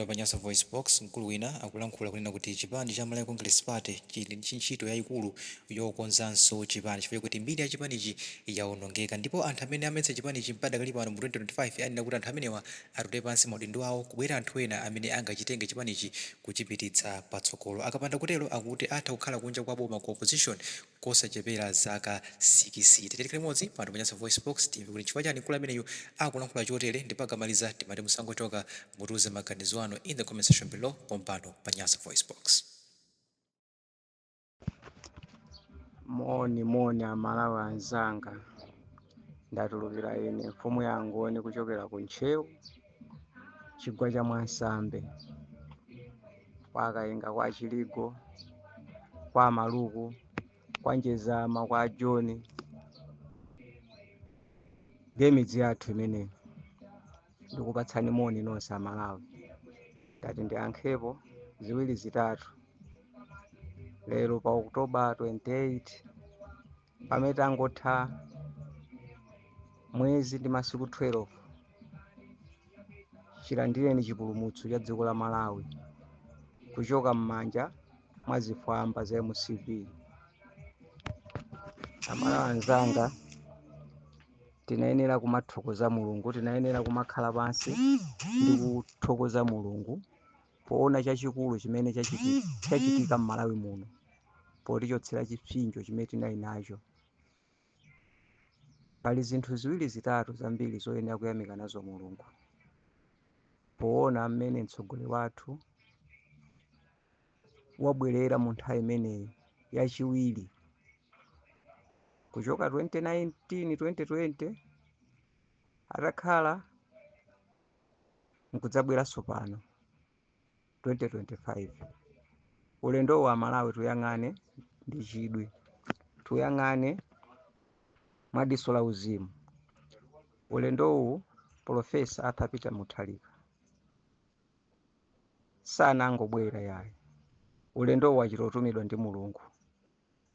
Pano pa Nyasa VoiceBox, mkulu wina akulankhula kunena kuti chipani cha Malawi Congress Party chili ndi ntchito yayikulu yokonzanso chipani chifukwa chakuti mbiri ya chipanichi yaonongeka ndipo anthu amene amayendetsa chipanichi padakali pano mu 2025 ayenera kuti anthu amenewa atule pansi maudindo awo kubwera anthu ena amene angachitenge chipanichi kuchipititsa patsogolo. Akapanda kutero akuti atha kukhala kunja kwa boma ku opposition kosachepera zaka 6. Tiyeni tikhale limodzi pano pa Nyasa VoiceBox timve kuti nchifukwa chani mkulu ameneyu akulankhula chotere ndipo akamaliza timati musangochoka mutiuze maganizo anu in the comment section below pompano pa Nyasa VoiceBox. Moni moni amalawi anzanga, ndatulukira ine mfumu ya Angoni kuchokera ku Ntcheu, chigwa cha Mwansambe, kwa Kainga, kwa Chiligo, kwa Maluku, kwa Njezama, kwa John, ndiye midzi yathu imeneyi. Ndikupatsani moni nonse amalawi. Ndati ndiyankhepo ziwiri zitatu lero pa October 28 pamene tangotha mwezi ndi masiku 12 chilandireni chipulumutso cha dziko la Malawi kuchoka m'manja mwa zifwamba za MCP. Amalawi anzanga, tinayenera kumathokoza Mulungu, tinayenera kumakhala pansi ndi kuthokoza Mulungu poona chachikulu chimene chachitika m'Malawi muno, potichotsera chipsinjo chimene tinali nacho. Pali zinthu ziwiri zitatu zambiri zoyenera kuyamika nazo Mulungu poona mmene mtsogoleri wathu wabwerera mu nthawi imeneyi yachiwiri kuchoka 2019 2020 atakhala nkudzabweranso pano 2025. Ulendo wa Malawi tuyang'ane ndi chidwi, tuyang'ane mwadiso la uzimu. Ulendowu Professor Arthur Peter Mutharika sanangobwera yayi, ulendowu wachita kutumidwa ndi Mulungu.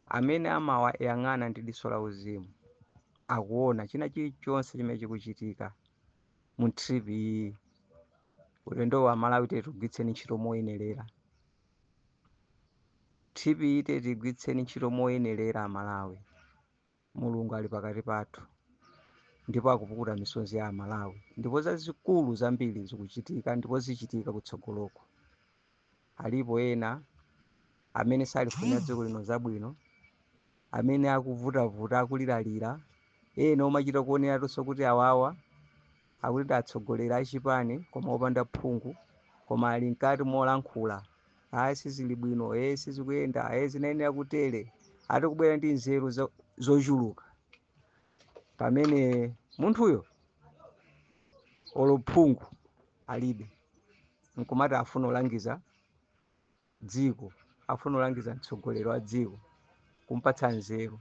Amene amawayang'ana ndi diso la uzimu akuona china chilichonse chimene chikuchitika mu trip iyi. Ulendo wa Malawi tiye tigwiritseni ntchito moyenerera. Trip iyi tiye tigwiritseni ntchito moyenerera Amalawi. Mulungu ali pakati pathu ndipo akupukuta misozi ya Amalawi, ndipo zazikulu zambiri zikuchitika ndipo zichitika kutsogoloko. Alipo ena amene salifunira dziko lino zabwino, amene akuvutavuta, akuliralira, ena omachita kuoneratunso kuti awawa akuti atsogoleri achipani koma opanda phungu, koma ali mkati molankhula, ayi sizili bwino, sizikuyenda, ayi zinayenera kutere, ati kubwera ndi nzeru zochuluka, pamene munthuyo olo phungu alibe, nkumati afuna kulangiza dziko, afuna kulangiza mtsogoleri wa dziko, kumpatsa nzeru.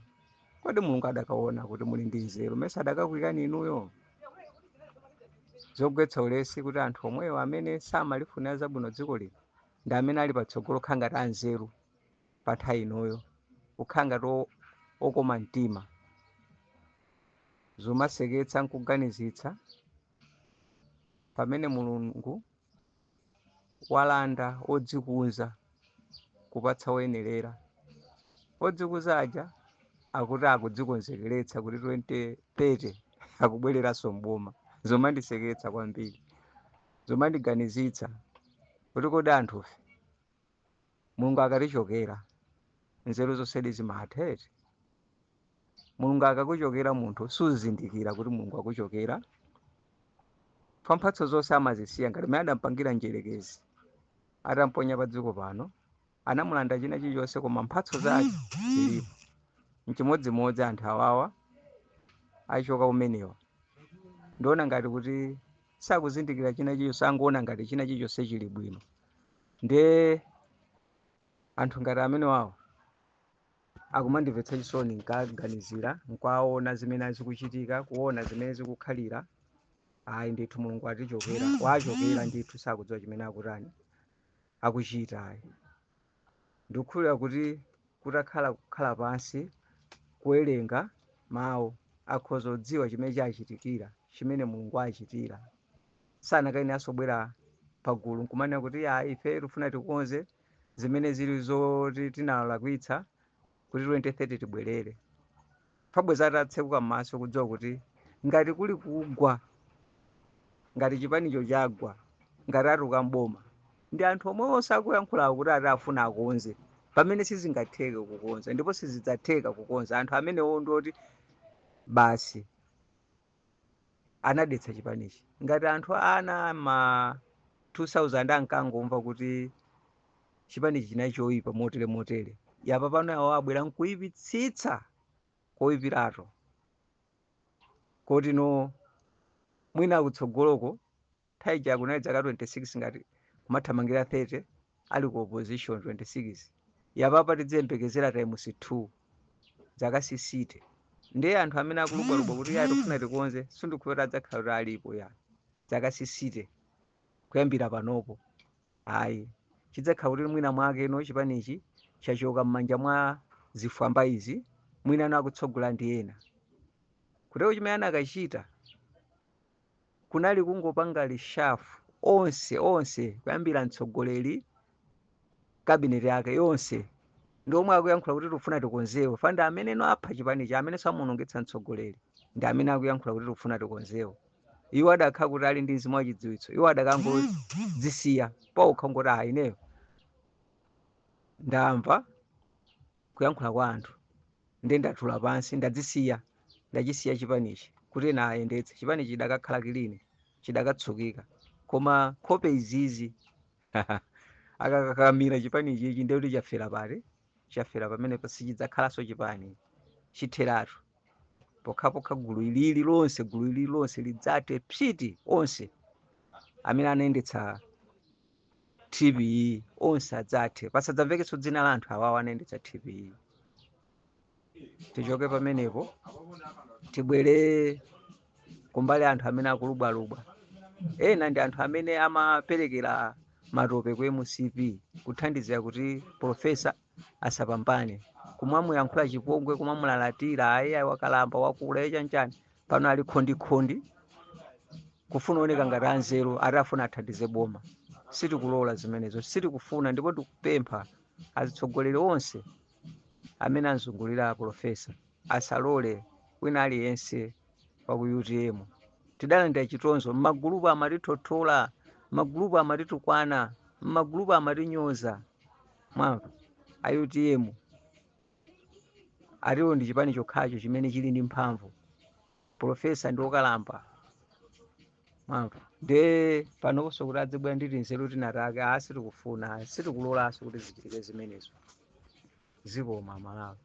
Kodi Mulungu adakaona kuti muli ndi nzeru, mese adakakuikani inuyo? Zogwetsa ulesi kuti anthu omwewo amene samalifunira zabwino dziko lino ndi amene ali patsogolo kukhala ngati anzeru pa nthawi inoyo, kukhala ngati okoma mtima. Zomaseketsa nkuganizitsa pamene Mulungu walanda odzikuza kupatsa oyenerera. Odzikuza aja akuti akudzikonzekeretsa kuti 2030 akubwereranso mboma. Zomandiseketsa kwambiri, zomandiganizitsa kuti kodi anthufe Mulungu akatichokera nzeru zonse zimatha eti? Mulungu akakuchokera munthu suzindikira kuti Mulungu akuchokera. Pa mphatso zonse amazisiya ngati mmene adampangira njerekezi atamponya pa dziko pano, anamulanda china chilichonse koma mphatso zake zilipo. Nchimodzimodzi anthu awawa achoka umenewa, ndiona ngati kuti sakuzindikira china chilichonse, angoona ngati china chilichonse chili bwino. Nde anthu ngati amene wawo akumandimvetsa chisoni nkaganizira, nkaona zimene zikuchitika, kuona zimene zikukhalira. Ayi ndithu Mulungu atichokera, wachokera ndithu, sakudziwa chimene akutani akuchita. Ayi, ndikukhulupirira kuti kutakhala kukhala pansi kuwerenga mawu akhoza kudziwa chimene chachitikira, chimene Mulungu achitira. Sanakayeneranso kubwera pagulu nkumanena kuti ya ife tifuna tikonze zimene zili zoti tinalakwitsa kuti 2030 tibwerere. Pabweza atatsekuka m'maso kudziwa kuti ngati kuli kugwa, ngati chipanicho chagwa, ngati atuka mboma, ndi anthu omwe osakuyankhulawo kuti ati afuna akonze, pamene sizingatheke kukonza ndipo sizidzatheka kukonza. Anthu amenewo ndoti basi anadetsa chipanichi. Ngati anthu ana ma 2000 ankangomva kuti chipanichi chinali choyipa motere motere, yapa pano awo abwera nkuyipitsitsa koyipirato, koti no mwina kutsogoloko nthawi ija kunali zaka 26 ngati kumathamangira 30 ali ku opposition 26, yapapa tidziyembekezera times 2, zaka 60. Ndiye anthu amene akulubwalubwa kuti ya tifuna tikonze, sindikuti adzakhala kuti alipo ya zaka 60 kuyambira panopo, ayi. Chidzakhala kuti mwina mwake no chipanichi chachoka m'manja mwa zifwamba izi, mwina no akutsogola ndi ena. Kutero chimene anakachita kunali kungopanga reshuffle onse onse, kuyambira mtsogoleri, cabinet yake yonse, ndi omwe akuyankhula kuti tikufuna tikonzewo. Fanda amene no apha chipanichi, amene samuonongetsa mtsogoleri, ndi amene akuyankhula kuti tikufuna tikonzewo. Iwo adakhala kuti ali ndi mzimu wachidziwitso, iwo adakangodzisiya pawokha, ngoti ah, ineyo ndamva kuyankhula kwa anthu, ndiye ndatula pansi, ndadzisiya, ndachisiya chipanichi kuti ena ayendetse chipanichi. Chidakakhala clean, chidakatsukika. Koma nkhope izizi akakakamira chipanichi ichi, ndiye kuti chafera pati? Chafera pamenepo, sichidzakhalanso chipani, chitheratu pokhapokha gulu ilili lonse, gulu ilili lonse lidzate psiti. Onse amene anayendetsa trip iyi onse adzathe, pasadzamvekenso dzina la anthu awawo anayendetsa trip iyi. Tichoke pamenepo, tibwere kumbali anthu amene akulubwalubwa. Ena ndi anthu amene amaperekera matope ku MCP kuthandizira kuti professor asapambane, kumamuyankhula chipongwe, kumamulalatira, ayi ayi, wakalamba, wakula, echanchani. Pano ali khondikhondi kufuna oneka ngati anzeru, ati afuna athandize boma. Sitikulola zimenezo, sitikufuna. Ndipo tikupempha azitsogoleri onse amene anzungulira professor asalole wina aliyense wa ku UTM. Tidalandira chitonzo m'magulupu, amatithothola m'magulupu, amatitukwana m'magulupu, amatinyoza. Mwamva, a UTM atiwo ndi chipani chokhacho chimene chili ndi mphamvu, professor ndi wokalamba. Mwamva, nde panoponso kuti adzibwera ndi tinzeru tinatake, a sitikufuna, sitikulolanso kuti zichitike zimenezo. Zikoma Malawi.